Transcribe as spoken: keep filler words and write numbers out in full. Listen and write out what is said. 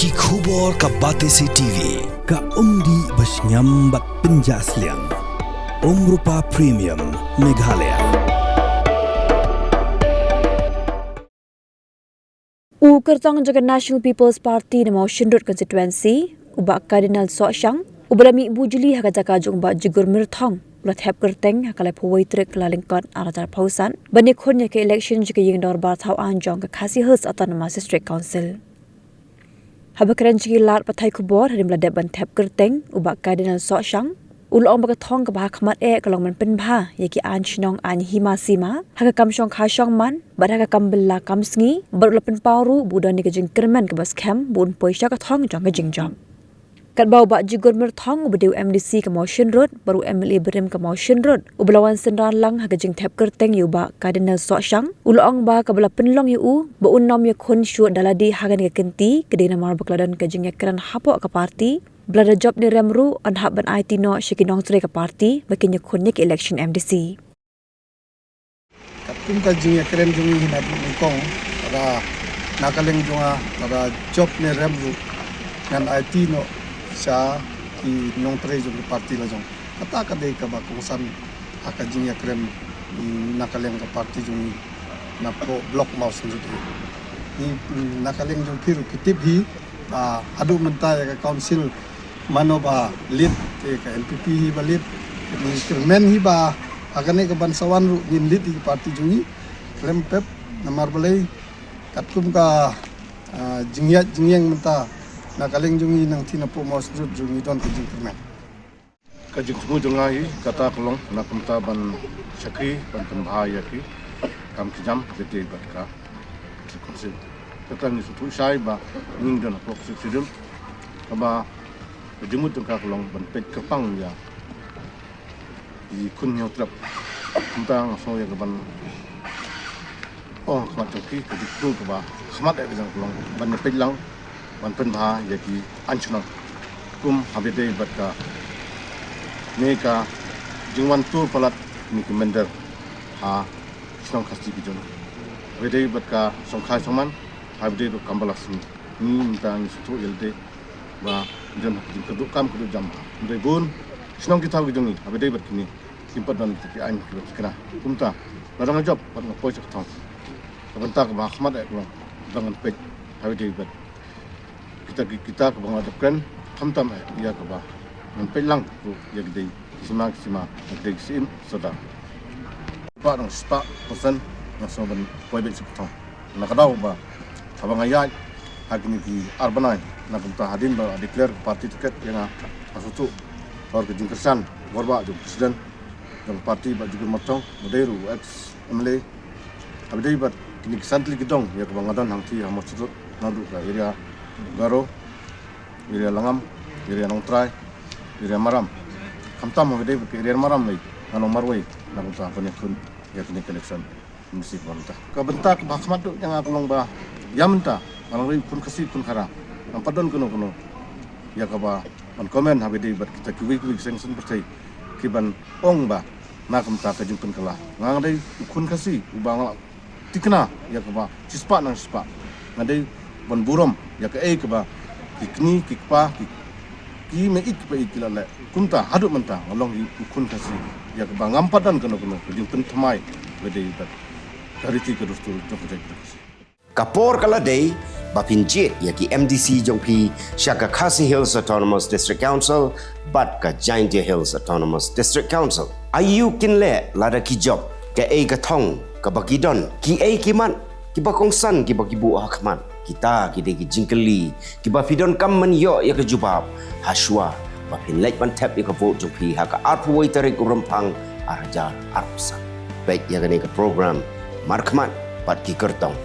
Ki khubor ka Batesi T V, ka umdih ba shngiam bad pynjah sliang. Umrupa Premium, Meghalaya. U kyrtong jong ka National People's Party na Mawshynrut Constituency, u Bah Cardinal Sohshang, uba la mih bujli ha ka jaka jong u Bah Jigur Myrthong, u la thep kyrteng ha ka laiphew wei tarik Kyllalyngkot arhajar arphew san ban ïakhun ïa ka election jong ka Ïing Dorbar Thaw Aiñ jong ka Khasi Hills Autonomous District Council. Haba kren sha ki lad pathai khubor hadien ba la dep ban thep kyrteng, u Bah Cardinal Sohshang u la ong ba ka thong kaba ha khmat eh ka long ban pynbha ïa ki aiñ shnong aiñ hima sima ha ka kam shongkha shongman bad ha ka kam bylla kam sngi, bad u la pynpaw ruh ba u don ïa ka jingkyrmen kaba skhem ba un poi sha ka thong jong ka jingjop. Katba u Bah Jigur Myrthong uba dei u M D C ka Mawshynrut bad u M L A barim ka Mawshynrut uba la wan synran lang ha ka jingthep kyrteng ïa u Bah Cardinal Sohshang, u la ong ba kaba la pynlong ïa u ba un nym ïakhun shuh da lade ha kane ka kynti ka dei namar ba ka la don ka jingïakren hapoh ka party, ba lada jop ne rem ruh yn hap ban aiti noh sha ki nongtrei ka party ba kin ïakhun ïa ka election M D C. Katkum ka jingïakren jong ngi hi na dih nyngkong, lada na ka liang jong nga, lada jop ne rem ruh ngan aiti noh sha ki nongtrei jong ka party la jong. Kata ka dei kaba kongsan ha ka jingïakren, mm, na ka liang ka party jong ngi napoh block Mawshynrut hi. Ngi, mm, na ka liang jong phi ruh phi tip hi, ah, haduh mynta ïa ka council mano ba lead, te ka N P P hi ba lead. Ngi kyrmen hi ba ha kane ka ban sa wan ruh ngin lead ïa ka party jong ngi khlem pep. Namar balei, katkum ka, ah, jingïaid jingïeng mynta na ka liang jong ngi, nangta napoh Mawshynrut jong ngi don ka jingkyrmen. Ka jingthmu jong nga hi kata ka long na kumta ban shakri ban pynbha ïa ki kam ki jam ki dei bad ka Sixth Schedule. Kata ngi sngewthuh shai ba ngin don hapoh Sixth Schedule. Kaba ka jingmut jong ka ka long ban peit kyrpang ïa ki khun hynñiewtrep. Kumta nga sngew ïa ka ban ong ha khmat jong ki, ka jingthmu kaba ha khmat eh ka jong ka long ban ïa peit lang ban pynbha ïa ki aiñ shnong. Kum haba ïadei bad kane ka jingwan tur palat kine ki mynder ha shnong Khasi ki jong ngi. Haba ïadei bad ka shongkha shongman, haba ïadei bad ka kam bylla sngi. Ngi mynta ngi sngewthuh ïa lade ba ngi don ha ka jingkyrduh kam kyrduh jam. Hynrei bun shnong ki thaw ki jong ngi haba ïadei bad kine kim pat don ki aiñ kiba thikna. Kumta lada nga jop pat nga poi sha ka thong. Ka bynta kaba ha khmat eh ka long ba ngan peit haba ïadei bad kita ki, kita kaba nga dep kren, khamtam eh ïa kaba ngan peit lang ruh ïa ki dei ki sima ki sima, ki dei ki syiem sordar. Ba dang spah percent nga sngew ban poi beit sha ka thong. Na ka daw ba haba nga ïaid ha kine ki ar bnai na kumta hadien ba declare ka party ticket ïa nga, nga sngewthuh halor ka jingkyrshan bor ba jong u president jong ka party Bah Jigur Myrthong, ba dei ruh u ex M L A. Haba ïadei bad kine ki san tylli ki dong ïa kaba nga don hangtei ha Mawshynrut, naduh ka area Garo, area Langam, area Nongtrai, area Maram. Khamtam haba ïadei bad ka area Maram lei nga long marwei na kumta ban ïakhun ïa kane ka election. Mesti ka bynta, ka bynta kaba ha khmat duh ïa nga ka long ba ïa mynta nga long ri khun Khasi khun Khara, ngam pat don kano kano ïa kaba ban comment haba ïadei bad kita kiwei kiwei ki seng saiñ pyrthei ki ban ong ba na kumta ka jingpynkylla. Nga, nga dei u khun Khasi uba nga la thikna ïa kaba shispah nang shispah. Nga dei ban burom ïa kaei kaba ki kmie ki kpa ki, ki mei ki pa ki la leh. Kumta haduh mynta nga long hi u khun Khasi ïa kaba ngam pat don kano kano ka jingpynthymmai haba ïadei bad ka riti ka dustur jong ka jaitbynriew Khasi. Ka por ka la dei ba phin jied ïa ki M D C jong phi sha ka Khasi Hills Autonomous District Council bad ka Jaintia Hills Autonomous District Council. Aïu kin leh lada ki jop? Kaei ka thong kaba ki don? Kiei ki mat kiba kongsan kiba ki buh ha khmat? Kita ki dei ki jingkylli kiba phi donkam ban ïoh ïa ka jubab hashwa ba phin leit ban thep ïa ka vote jong phi ha ka arphew wei tarik u Rymphang arhajar arphew san. Peit ïa kane ka program Markhmat bad ki kyrtong